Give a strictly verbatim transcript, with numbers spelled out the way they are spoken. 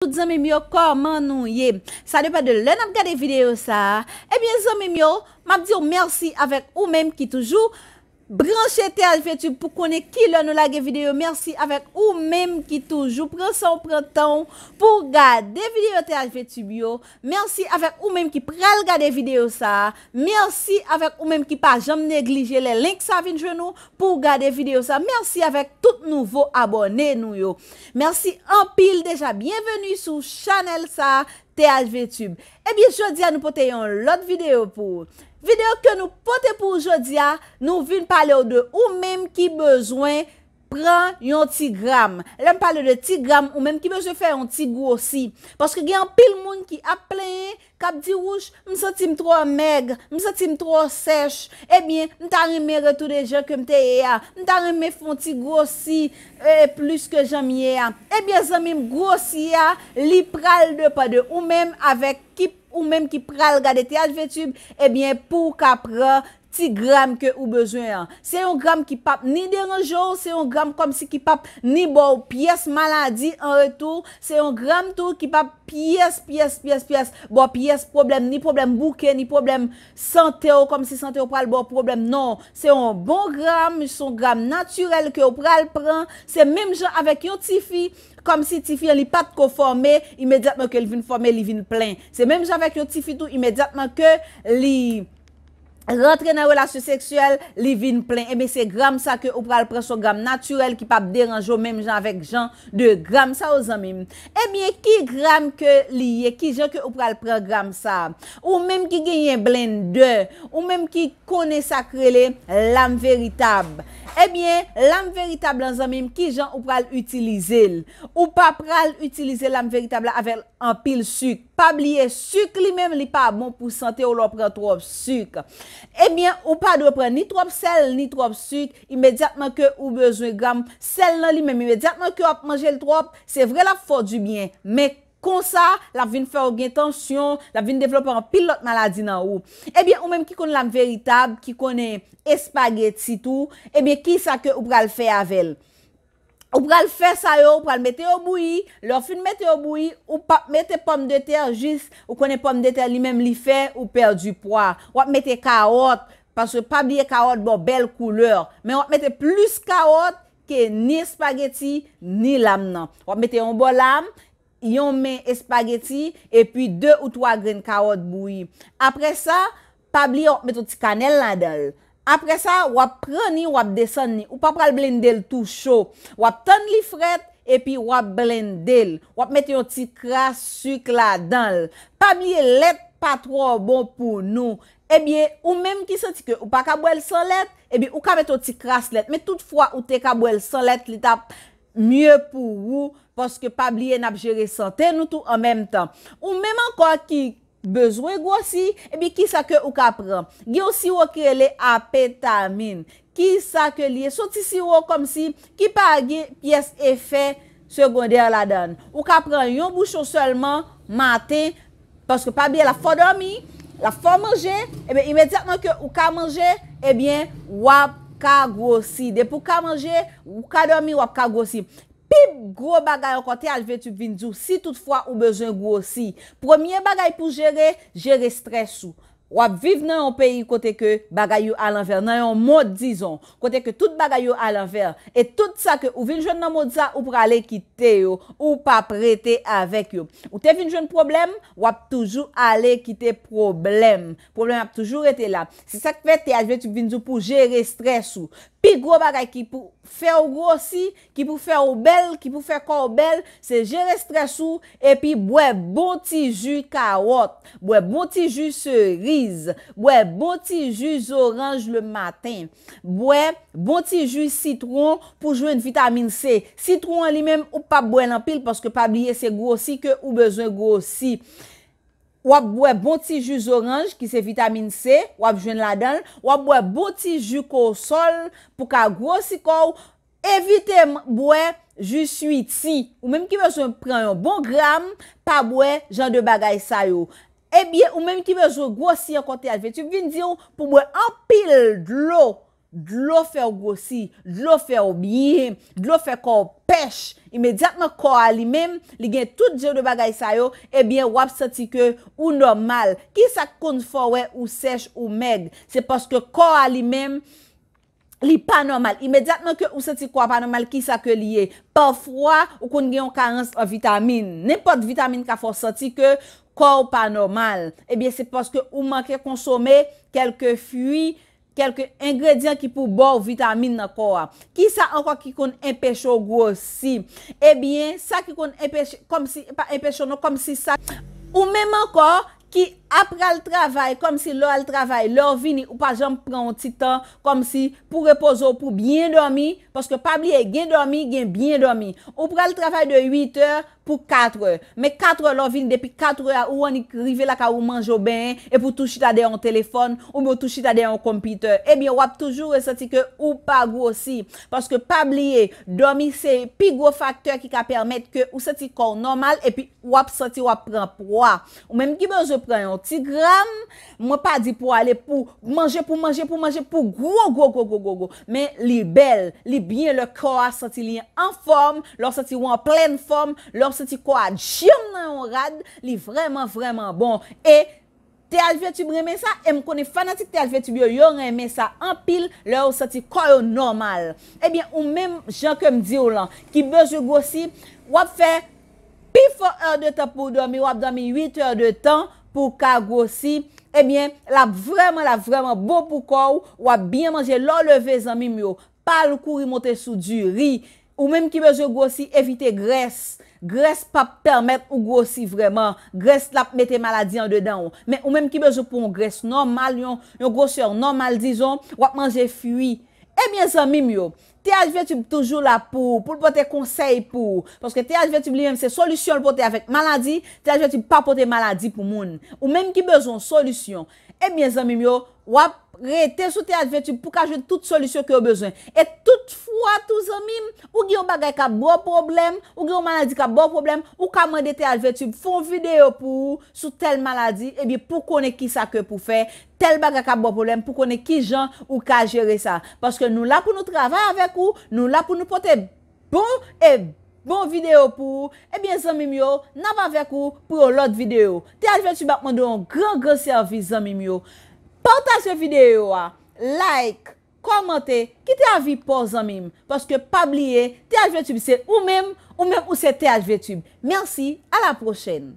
tout zanmi m yo, kòman nou ye? Sa depann de lè n ap gade videyo sa a. Ebyen, zanmi m yo, m ap di w mèsi avèk ou menm ki toujou branche T H V Tube pou konnen ki lè nou lage videyo. Mèsi avèk ou menm ki toujou pran san w, pran tan w pou gade videyo T H V Tube yo. Mèsi avèk ou menm ki pral gade videyo sa a. Mèsi avèk ou menm ki pa janm neglije lè link sa vin jwenn ou pou w gade videyo sa. Mèsi avèk tout nouvo abòne nou yo. Mèsi anpil deja. Byenveni sou chanèl sa, T H V Tube. Ebyen, jodi a nou pote yon lòt videyo pou ou. Videyo ke nou pote pou ou jodi a, nou vin pale w de ou menm ki bezwen pran yon ti gram. Lè m pale de ti gram, ou menm ki bezwen fè yon ti gwosi. Paske gen anpil moun ki ap plenyen, k ap di, "Wouch, m santi m twò mèg, m santi m twò sèch. Ebyen, m ta renmen retounen jan ke m te ye a. M ta renmen fè yon ti gwosi, e, plis ke jan m ye a." Ebyen, zanmi m, gwosi a, li pral depann de ou menm avèk ki, ou menm ki pral gade T H V Tube, ebyen, pou w ka pran ti gram ke ou bezwen an. Se yon gram ki p ap ni deranje w, se yon gram kòmsi ki p ap ni ba w pyès maladi an retou, se yon gram tou ki p ap pyès, pyès, pyès, pyès, ba w pyès pwoblèm, ni pwoblèm bouke, ni pwoblèm sante w, kòmsi sante w pral ba w pwoblèm. Non, se yon bon gram, se yon gram natirèl ke w pral pran. Se menm jan avèk yon tifi, kòmsi tifi an li pa t ko fòme, imedyatman ke l vin fòme, li vin plen. Se menm jan avèk yon tifi tou, imedyatman ke li rantre nan relasyon seksyèl, li vin plen. Ebyen, se gram sa ke ou pral pran, se yon gram natirèl ki p ap deranje w menm jan avèk jan de gram sa yo, zanmi m. Ebyen, ki gram ke li ye? Ki jan ke ou pral pran gram sa? Ou menm ki genyen blendè, ou menm ki konnen sa k rele lam veritab. Ebyen, lam veritab lan, zanmi m, ki jan ou pral itilize l? Ou pa pral itilize lam veritab la avèk anpil sik. Pa bliye, sik li menm, li pa bon pou sante w lè w pran twòp sik. Ebyen, ou pa dwe pran ni twòp sèl, ni twòp sik. Imedyatman ke ou bezwen gram sèl lan li menm, imedyatman ke w ap manje l twòp, se vre l ap fè w dibyen, men konsa, l ap vin fè w gen tansyon, l ap vin devlope anpil lòt maladi nan ou. Ebyen, ou menm ki konn lam veritab, ki konnen espageti tou, ebyen, ki sa ke ou pral fè avè l? Ou pral fè sa yo, ou pral mete yo bouyi. Lè w fin mete yo bouyi, ou p ap mete pòmdetè, jis, ou konnen pòmdetè li menm li fè ou pèdi pwa. W ap mete kawòt, paske pa bliye kawòt ba w bèl koulè. Men w ap mete plis kawòt ke ni espageti, ni lam nan. W ap mete yon bò lam, yon men espageti, epi de ou twa grenn kawòt bouyi. Apre sa, pa bliye w ap met yon ti kanèl ladan l. Apre sa, w ap pran ni, w ap desann ni. Ou pa pral blende l tou cho. W ap tann li frèt, epi w ap blende l. W ap mete yon ti kras sik ladan l. Pa bliye, lèt pa twò bon pou nou. Ebyen, ou menm ki santi ke ou pa ka bwè l san lèt, ebyen, ou ka mete yon ti kras lèt. Men tout fwa ou te ka bwè l san lèt, li t ap mye pou ou, paske pa bliye n ap jere sante nou tou an menm tan. Ou menm ankò ki bezwen gwosi, ebyen, ki sa ke ou ka pran? Gen yon siwo ki rele apetamin. Ki sa ke li ye? Se yon ti siwo kòmsi ki pa gen pyès efè segondè ladan l. Ou ka pran yon bouchon sèlman maten, paske pa bliye l ap fè w dòmi, l ap fè w manje, ebyen, imedyatman ke ou ka manje, ebyen, w ap ka gwosi. Depi w ka manje, ou ka dòmi, w ap ka gwosi. Pi gwo bagay ankò, T H V Tube vin di w, si toutfwa ou bezwen gwosi, premye bagay pou jere, jere estrès ou. W ap viv nan yon peyi kote ke bagay yo alanvè, nan yon mond, dizon, kote ke tout bagay yo alanvè, e tout sa ke ou vin jwenn nan mond sa, ou prale kite yo, ou p ap rete avèk yo. Ou te vin jwenn pwoblèm, w ap toujou ale kite pwoblèm. Pwoblèm ap toujou rete la. Se sa k fè T H V Tube vin di w pou jere estrès ou. Pi gwo bagay ki pou fè w gwosi, ki pou fè w bèl, ki pou fè kò w bèl, se jere estrès ou, epi bwè bon ti ji kawòt, bwè bon ti ji seriz, bwè bon ti ji zoranj le maten, bwè bon ti ji sitwon pou jwenn vitamin C. Sitwon an li menm, ou p ap bwè l anpil, paske pa bliye se gwosi ke ou bezwen gwosi. W ap bwè bon ti ji zoranj, ki se vitamin C, w ap jwenn ladan l. W ap bwè bon ti ji kòsòl pou ka gwosi kò w. Evite m-, bwè ji switi. Ou menm ki bezwen pran yon bon gram, pa bwè jan de bagay sa yo. Ebyen, ou menm ki bezwen gwosi ankò, T H V Tube vin di w pou bwè anpil dlo. Dlo fè w gwosi, dlo fè w byen, dlo fè kò w pèch. Imedyatman kò a li menm, li gen tout jan de bagay sa yo, ebyen w ap santi ke ou nòmal. Kisa k konn fè w wè ou sèch, ou mèg? Se paske kò a li menm, li pa nòmal. Imedyatman ke ou santi kò a pa nòmal, kisa ke li ye? Pafwa, ou konn gen yon karans an vitamin. Nenpòt vitamin ka fè w santi ke kò w pa nòmal. Ebyen, se paske ou manke konsome kèlke fwi, kèlke engredyan ki pou ba w vitamin nan kò a. Kisa ankò ki konn enpeche w gwosi? Ebyen, sa ki konn enpeche, kòmsi, pa enpeche w non, kòmsi sa, ou menm ankò ki ap pral travay, kòmsi lè w al travay, lè w vini, ou pa janm pran yon ti tan, kòmsi pou repoze w, pou byen dòmi, paske pa bliye, gen dòmi, gen byen dòmi. Ou pral travay de uit è pou kat è. Men kat è lè w vin, depi kat è a, ou annik rive lakay ou, manje, w benyen, epi w tou chita dèyè yon telefòn, oubyen w tou chita dèyè yon konpitè. Ebyen, w ap toujou resanti ke ou pa gwosi. Paske pa bliye, dòmi se pi gwo faktè ki ka pèmèt ke ou santi kò w nòmal, epi w ap santi w ap pran pwa. Ou menm ki bezwen pran yon ti gram, mwen pa di pou ale pou manje, pou manje, pou manje, pou gwo, gwo, gwo, gwo, gwo, gwo. Men li bèl, li byen lè kò a santi li anfòm, lè w santi w an plèn fòm, lè w santi kò a djanm nan yon rad, li vrèman, vrèman bon. E T H V Tube renmen sa, e m konnen fanatik T H V Tube yo, yo renmen sa anpil, lè yo santi kò yo nòmal. Ebyen, ou menm, jan ke m di w lan, ki bezwen gwosi, w ap fè pi fò è de tan pou w dòmi, w ap dòmi uit è de tan pou w ka gwosi. Ebyen, l ap vrèman, l ap vrèman bon pou kò w, w ap byen manje lè w leve, zanmi m yo. Pa al kouri monte sou diri. Ou menm ki bezwen gwosi, evite grès. Grès p ap pèmèt ou gwosi vrèman. Grès l ap mete maladi andedan w. Men ou menm ki bezwen pou yon grès nòmal, yon, yon gwosè nòmal, dizon, w ap manje fwi. Ebyen, zanmi m yo, T H V Tube toujou la pou ou, pou l pote konsèy pou ou. Paske T H V Tube li menm se solisyon l pote avèk maladi, T H V Tube pa pote maladi pou moun. Ou menm ki bezwen yon solisyon, ebyen, zanmi m yo, w ap rete sou T H V Tube pou ka jwenn tout solisyon ke w bezwen. E tout fwa tou, zanmi m, ou gen yon bagay k ap ba w pwoblèm, ou gen yon maladi k ap ba w pwoblèm, ou ka mande T H V Tube fè yon videyo pou ou sou tèl maladi, ebyen, pou konnen kisa ke pou fè, tèl bagay k ap ba w pwoblèm, pou konnen kijan ou ka jere sa. Paske nou la pou nou travay avèk ou, nou la pou nou pote bon e bon videyo pou ou. Ebyen, zanmi m yo, n ap avèk ou pou yon lòt videyo. T H V Tube ap mande yon gran, gran sèvis, zanmi m yo. Pataje videyo a, like, kòmante, kite avi pa w, zanmi m. Paske pa bliye, T H V Tube se ou menm, ou menm ou se T H V Tube. Mèsi, a la pwochèn.